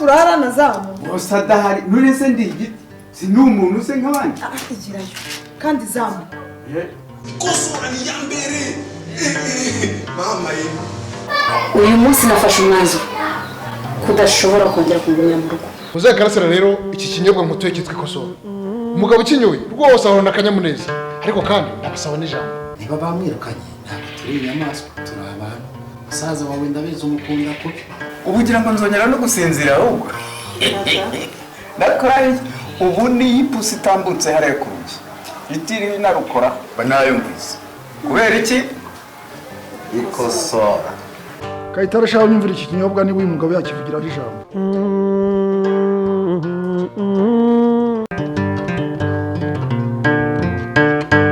Turarana zamu. Bose adahari, none se ndi igiti? Si ni umuntu se nk'abandi? Igirayo kandi zamu. Ikosora ni iya mbere. Mama ye. Uyu munsi nafashe umwanzuro kudashobora kongera kugumya mu rugo. Muzehe Karasira rero, iki kinyobwa mutuye cyitwa ikosora, umugabo ukinyoye rwose ahorana akanyamuneza, ariko kandi ndabasaba n'ijambo. Niba bamwirukanye, ntabwo turi inyamaswa, turi abantu. Musaza wawe ndabizi umukunda kubi. Ubu ugira ngo nzongera no gusinzira ahubwo nakora ubu niyo ipusi itambutse hariya ku rugi itiriwe inarukora mba nayumvise. Kubera iki? Ikosora. Kayitare, ashaka unyumvira iki kinyobwa niba uyu mugabo yakivugiraho ijambo.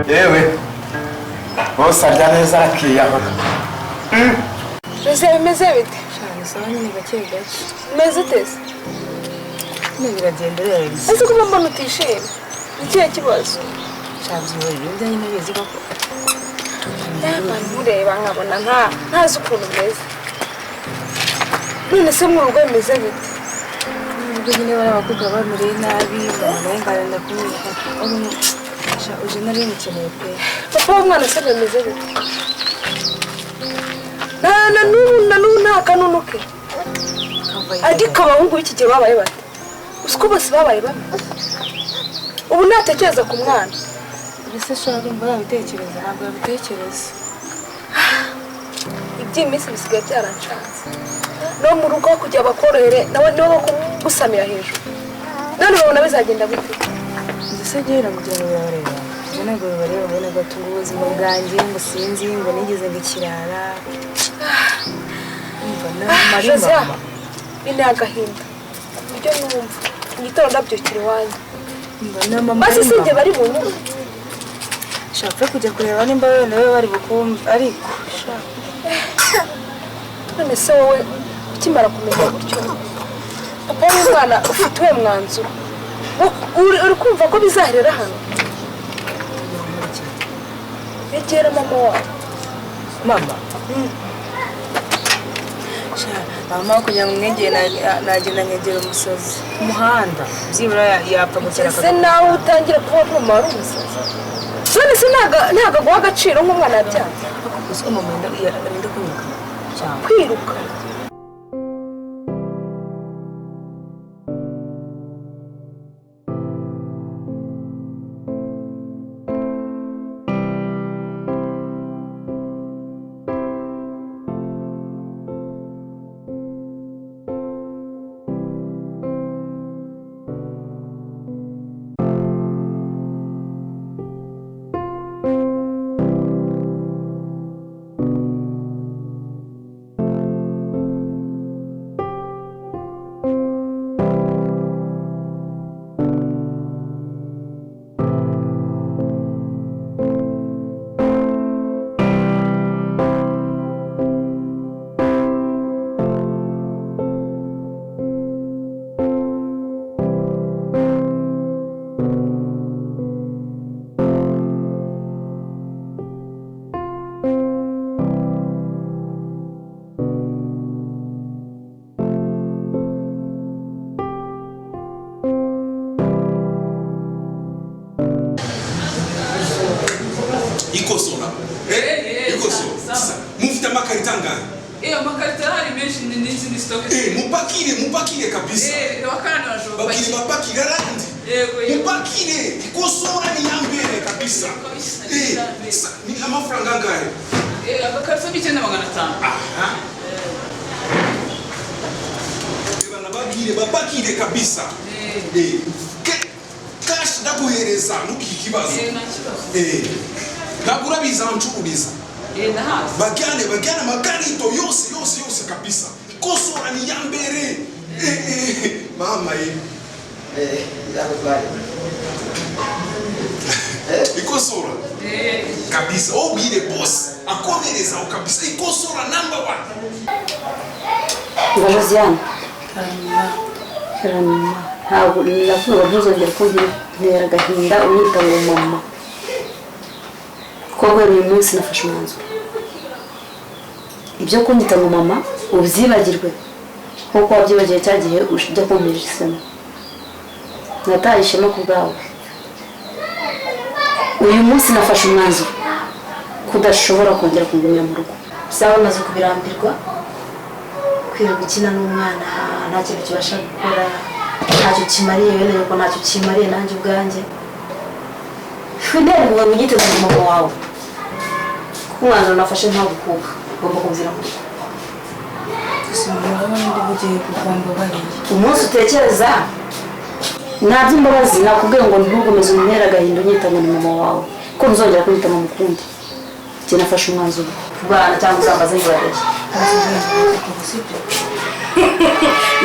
Yewe, bose arya neza akiyahura. Jose, bimeze bite? Sawa nyine, gake gake. Umeze ute se? Nyine biragenda rero. Ese kuba mbona utishimye, ni ikihe kibazo? Shabyihorera, ibyo nyine bizi koko. Ndaba nkureba nkabona ntazi ukuntu umeze. None se mu rugo bimeze bite? Nubwo nyine bari abakobwa bamereye nabi, mama ngaranda kumwiruka. Sha uje nari mukeneye pe. Papa w'umwana se bimeze bite? Na n'ubu na n'ubu nta kanunu ke. Ariko abahungu b'iki gihe babaye bate? Uzi ko bose babaye babi? Ubu natekereza ku mwana. Mbese sha urumva yabitekereza? Ntabwo yabitekereza. Iby'iyi minsi bisigaye byaranshatse. No mu rugo kugira bakorohere, nawe nibo bo kugusamira hejuru. None babona bizagenda gute? Mbese jyewe nakugira ngo birabareba. Ibyo ntabwo bibareba ngo gato ngo ubuzima bwanjye ngo sinzi ngo nigeze ngo ikirara. Umva na Josiah, mama. Ni agahinda. Ibyo numva. Mu gitondo ndabyukira iwanyu. Umva na mama. Basi si njye bari bunyumve. Shaka kujya kureba nimba wenda we bari bukumve, ariko sha None se wowe ukimara kumenya gutyo, papa w'umwana ufite uwe mwanzuro? Uri kumva ko bizaherera hano? Egera mama wawe. Mama. Sha mama kugira ngo mwegere nagenda nkegera umusozi. Umuhanda. Byibura yapfa gukira. Ese nawe utangira kuvuga ko mama wari umusazi? None se ntago aguha agaciro nk'umwana yabyanze? Uzi ko mama yenda kwiruka cyangwa Kwiruka. Ikosora. Ikosora. Mufite amakarita angahe? Amakarita arahari menshi n'izindi stock. Mupakire, mupakire kabisa. Abakarani barashobora Bakire gupakira. bapakire arandi. Yego, yego. Mupakire. Ikosora ni iya mbere kabisa. Kabisa, ni iya mbere. Ni amafaranga angahe? Agakarito ni 9500. Aha. Bana babwire bapakire kabisa. Cash ndaguhereza ntugire ikibazo. Nta kibazo. Ntabwo urabizi aho ncururiza. Ndahazi. Bagane bagane amakarito yose yose yose kabisa. Ikosora ni iya mbere. Mama ye. Ikosora kabisa, ubwire boss akomereza aho kabisa. Ikosora number one. Ngo Josiane. Karama. Ntabwo ndakumva, ntuzongere kuntera agahinda unyita ngo mama. Kuko guhera uyu munsi nafashe umwanzuro. Ibyo kunyita ngo mama ubyibagirwe. Nkuko wabyibagiwe cya gihe ujya kumpisha isema. Nataye ishema ku bwawe. Uyu munsi nafashe umwanzuro kudashobora kongera kungumya mu rugo. Sawa, maze kubirambirwa kwirirwa ukina n'umwana nta kintu kibasha gukora, ntacyo kimariye bene yuko ntacyo kimariye nanjye ubwanjye. Fidel ngo wigiteze mama wawe. Kuko umwanzuro nafashe nta gukuka, ugomba kumvira mu rugo. Gusa urabona ndi bugiye kukumbabariye. Umunsi utekereza nta by'imbabazi nakubwiye ngo ntugomeze umuntere agahinda unyita ngo ni mama wawe, ko ntuzongera kunyita mama ukundi. Njye nafashe umwanzuro kubana cyangwa uzambaze ngo urareshya.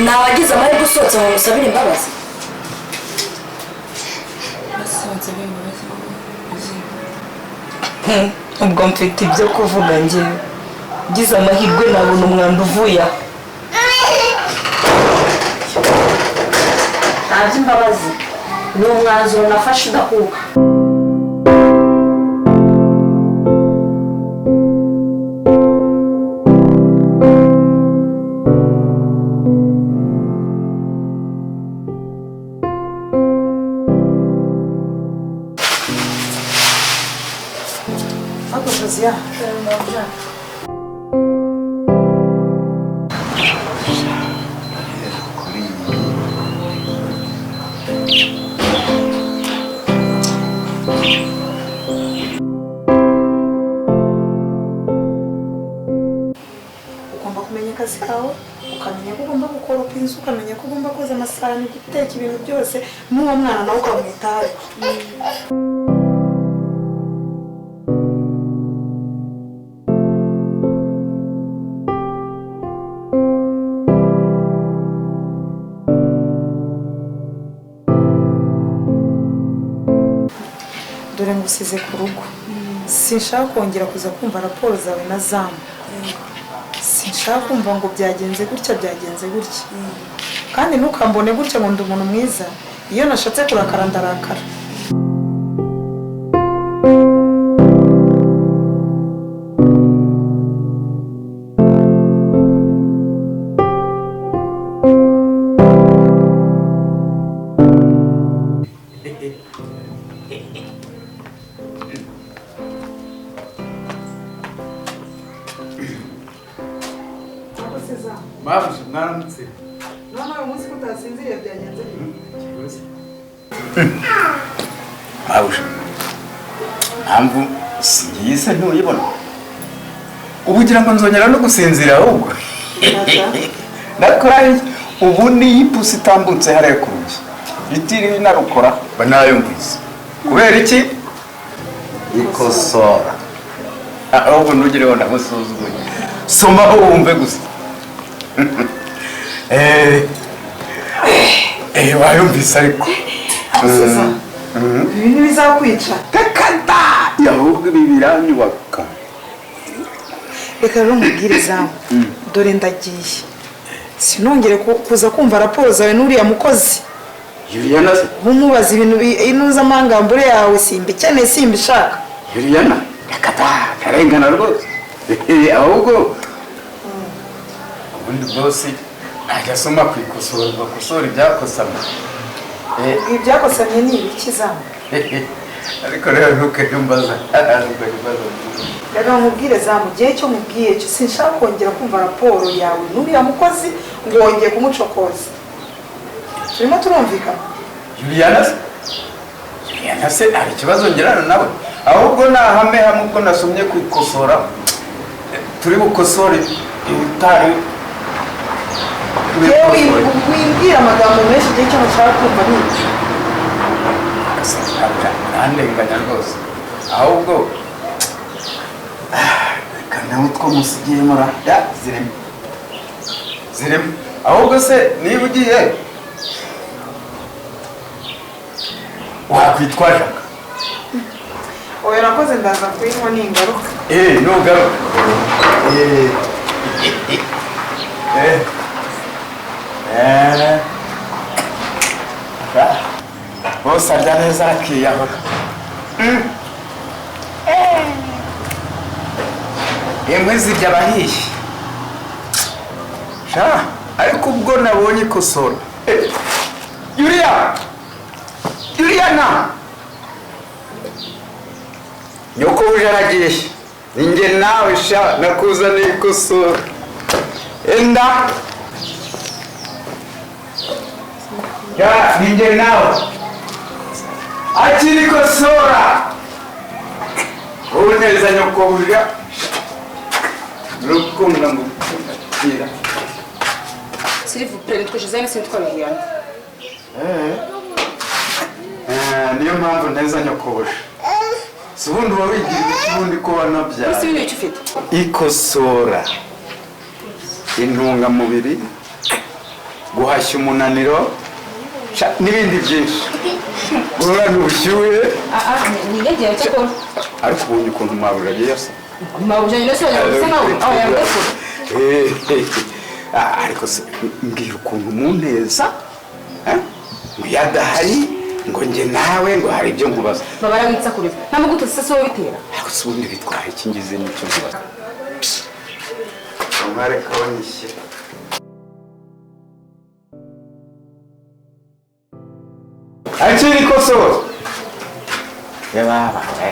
Nawagize amahirwe usohotse ngo musabire imbabazi. Ubwo mfite ibyo kuvuga njyewe. Ngize amahirwe nabona umwanda uvuye aha. Nta by'imbabazi ni umwanzuro nafashe udakuka. Ariko Josiya, ugomba kumenya akazi kawe, ukamenya ko ugomba gukoropa inzu, ukamenya ko ugomba koza amasahani, guteka ibintu byose, n'uwo mwana nawe ukamwitaho. Dore ngusize ku rugo, sinshaka kongera kuza kumva raporo zawe na zamu. Sinshaka kumva ngo byagenze gutya byagenze gutya. Kandi ntukambone gutya ngo ndi umuntu mwiza, iyo nashatse kurakara ndarakara. Mabuja mwaramutse. None uyu munsi ko utasinziriye byagenze bite? Mabuja, mpamvu singiye se ntuyibona? Ubu ugira ngo nzongera no gusinzira ahubwo. Nakora ubu ni ipusi itambutse hariya ku rugi itiriwe inarukora mba nayumvise. Kubera iki? Ikosora. Ahubwo ntugireho ndamusuzuguye. Somaho wumve gusa. Wayumvise ariko. Ibi ntibizakwica. Reka da! Ahubwo ibi biranyubaka. Reka rero nkubwire zamu, dore ndagiye. Sinongere kuza kumva raporo zawe n'uriya mukozi. Yuriyana se? Nkumubaza ibintu inuzamangambure yawe simbikeneye simbishaka. Yuriyana? Reka da! Karengana rwose. Ahubwo ubundi bosi ajya asoma ku ikosora ngo akosore ibyakosamye. Ibyakosamye ni ibiki zamu? Ariko rero ntukajye umbaza. Reka nkubwire zamu, igihe cyo mubwiye cyo sinshaka kongera kumva raporo yawe n'uriya mukozi ngo wongeye kumucokoza. Turimo turumvikana? Yuriyana se? Yuriyana se hari ikibazo ngirana nawe? Ahubwo nahame hamwe ubwo nasomye ku ikosora turi bukosore ibitari. Yewe wimbwira amagambo menshi, igihe cyo nshaka kumva ni icyo. Urandenganya rwose. Ahubwo reka nawe utwo musigiye mura zirimo zirimo. Ahubwo se niba ugiye wakwitwa Jaka. Oya nakoze ndaza kuyinywa ningaruka. Nugaruka. Bose arya neza akiyahura. Inkwi zirya abahiye. Sha. Ariko ubwo nabonye ikosora. Yulia! Yuliana! Nyoko uje aragiye. Ninjye nawe sha nakuzaniye ikosora. Enda! Ya, ninjye nawe. Akiri ikosora! Uneza nyokobuja. Rukundo ngukunda. S'il vous plaît, nitwa Josiane sinitwa Liliane. Niyo mpamvu nteza nyokobuja. Si ubundi uba wigira iki ubundi ko wanabyaye. Ese ibintu icyo ufite? Ikosora. Intungamubiri, guhashya umunaniro, n'ibindi byinshi. Guhorana ubushyuhe. Nigegera cyakora. Ariko ubonye ukuntu mabuja agiye asa. Mabuja nyine se wagira nkawe aho yambaye. Ariko se mbwira ukuntu muneza ngo iyo adahari ngo njye nawe ngo hari ibyo nkubaza. Baba barawitsakuriza. Nta mugutu se so bitera. Ariko se ubundi bitwaye iki ngize n'icyo nkubaza. Umwareka wanyishyira. Akiri ikosora. Yababa we.